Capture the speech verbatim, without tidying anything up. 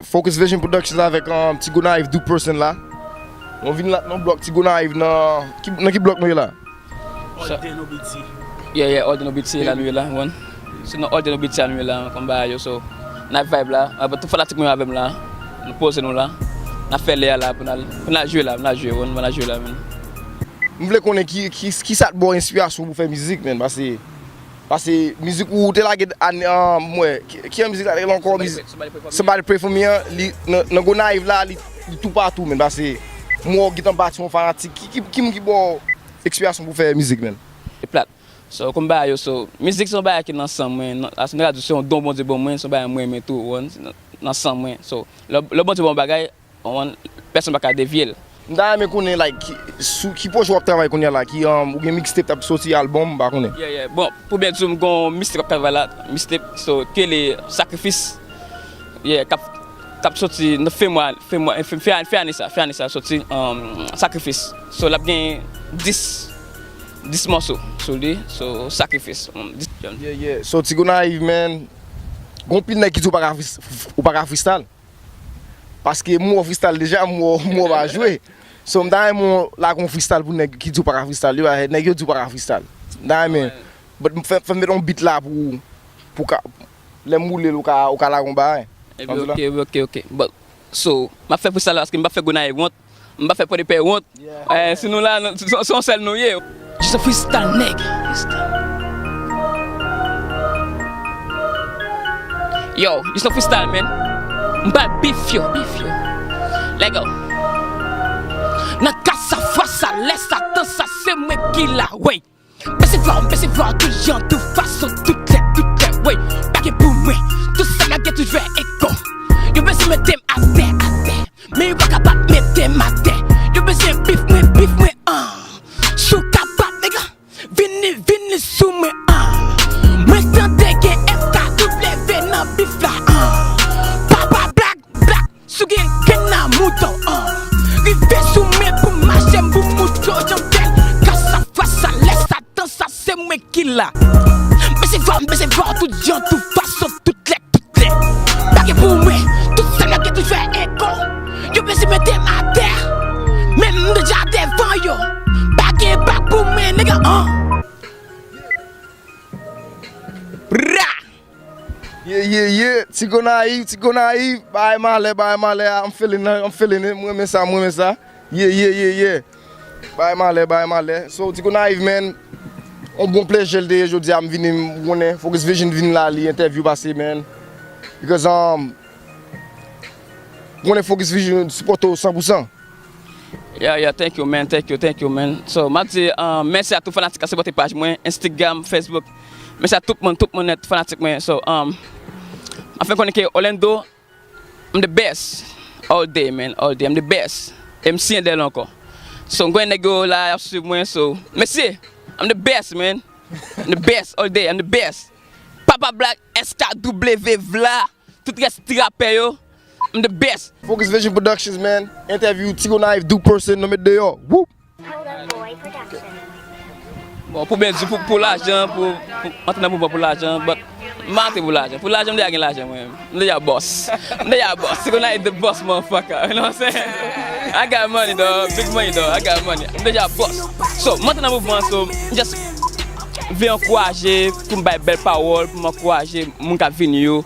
Focus Vision Productions avèk um, Ti Gonayiv two percent la. Nou vin la nan blòk Ti Gonayiv nan ki, nan ki blòk nou ye la? Sa- All Day No B T. Yeah, yeah, All Day No B T la nou ye la, wan. Se nan All Day No B T la nou ye la, kòm bagay yo, so, n ap vibe la. Ap tout fanatik mwen avè m la. Nou poze nou la. N ap fè lè a la pou n al, pou n al jwe la, pou n al jwe, wan, pou n al jwe la, man. M vle konnen ki, ki, ki sa t ba w enspirasyon pou fè mizik, man, paske Paske mizik ou te lage ane an, m wè, ki, ki mizik la te rele ankò? Somebody Pray- Somebody Pray For Me. Somebody Pray For Me an, li nan, nan Gonayiv la, li, li toupatou, man, paske m wè w gentan bati yon fanatik. Ki, ki, ki moun ki ba w enspirasyon pou fè mizik, man? E plat. So, kòm bagay yo, so, mizik se yon bagay ki nan san mwen, nan, a, se yon radyo, se yon don Bondye ban mwen, se yon bagay mwen renmen tou, w konprann, nan, nan san mwen. So, lè, lè Bondye ba w yon bagay, w konprann, pèsonn pa ka devye l. M ta renmen konnen, like, ki, sou ki pwojè w ap travay kounye a la, ki, um, ou gen mixtape t ap soti, album, m pa konnen. Yeah, yeah. Bon, pou byen di w, m gon mixtape k ap travay la, mixtape, so, ki rele Sakrifis. Yeah, k ap, k ap soti nan fen mwa, fen mwa, fen, fen, fen ane sa, fen ane sa soti, um, Sakrifis. So, l ap gen dis, dis mòso sou li, so, Sakrifis. Um, dis, yeah, yeah. So, Ti Gonayiv, man, gon pil nèg ki di w pa ka fris-, ou pa ka freestyle. Paske m wè w freestyle deja, m wè w, m wè w pa jwe. So, m ta renmen w lage yon freestyle pou nèg ki di w pa ka freestyle yo, nèg yo di w pa ka freestyle. M ta renmen, but m fè, fè m met yon beat la pou, pou ka, lè m woule l, ou ka, ou ka lage yon bagay. Epi, ok, ok, ok. But, so, m ap fè freestyle la paske m p ap fè Gonayiv wont, m p ap fè Pòdepè wont. Eh, si nou la, nou, se, se yon sèl nou ye. Jis yon freestyle, nèg. Yo, jis yon freestyle, man. M ba bif yo, bif yo. Let go. Nan kasa fwa sa, lè sa, tan sa, se mwen ki la, wey. Bese vwa, bese vwa, tout jan, tout fason, tout lè, tout lè, wey. Pa gen pou mwen, tout sa m lage toujou eko. Yo bezwen mete m atè, atè. Men yo pa kapab mete m atè. Yo bezwen bif mwen, bif mwen, an. Si w kapab, nèg, vini, vini sou mwen, an. Mwen tande gen F K W nan bif la, an. Papa Black, Black, si w gen grenn nan mouton, an. Rive sou mwen pou m mache, m pou mouton, jan m fè l. Kasa fwa sa, lè sa, tan sa, se mwen ki la. Bese vwa, bese vwa, tout jan, tout fason, tout lè, tout lè. Pa gen pou mwen, tout sa m lage toujou eko. Yo bezwen mete m atè, men m deja devan yo. Pa gen bak pou mwen, nèg, an. Bra! Yeah, yeah, yeah. Ti Gonayiv, Ti Gonayiv. Bagay malè, bagay malè. I'm feeling it, I'm feeling it. Mwen renmen sa, mwen renmen sa. Yeah, yeah, yeah, yeah. Bagay malè, bagay malè. So, Ti Gonayiv, man, yon bon plèzi l te ye jodi a, m vini, m konnen Focus Vision vin la, li entèvyou pase, man. Because, um, m konnen Focus Vision sipòte w san pou san. Yeah, yeah, thank you, man, thank you, thank you, man. So, m ap di, uh, mèsi a tout fanatik k ap sipòte paj mwen, Instagram, Facebook. Mèsi a tout moun, tout moun nèt, fanatik mwen. So, um, m ap fè konnen ke Orlando, I'm the best. All day, man. All day. I'm the best. E m siyen dèyè l ankò. So, m konnen nèg yo la, y ap swiv mwen. So, mesye, I'm the best, man. I'm the best. All day. I'm the best. Papa Black, S K W, Vla. Tout rès ti rapè yo. I'm the best. Focus Vision Productions, man. Entèvyou Ti Gonayiv, two percent, nou met deyò. Whoop! Bon, pou byen di, pou, pou lajan, pou, pou antre nan mouvman pou lajan, but m pa antre pou lajan. Pou lajan, m deja gen lajan mwen menm. M deja boss. M deja boss. Ti Gonayiv the boss, motherfucker. You know what I'm saying? I got money, dog. Big money, dog. I got money. M deja boss. So, m antre nan mouvman, so, m just vle ankouraje, pou m bay bèl pawòl, pou m ankouraje moun k ap vini yo.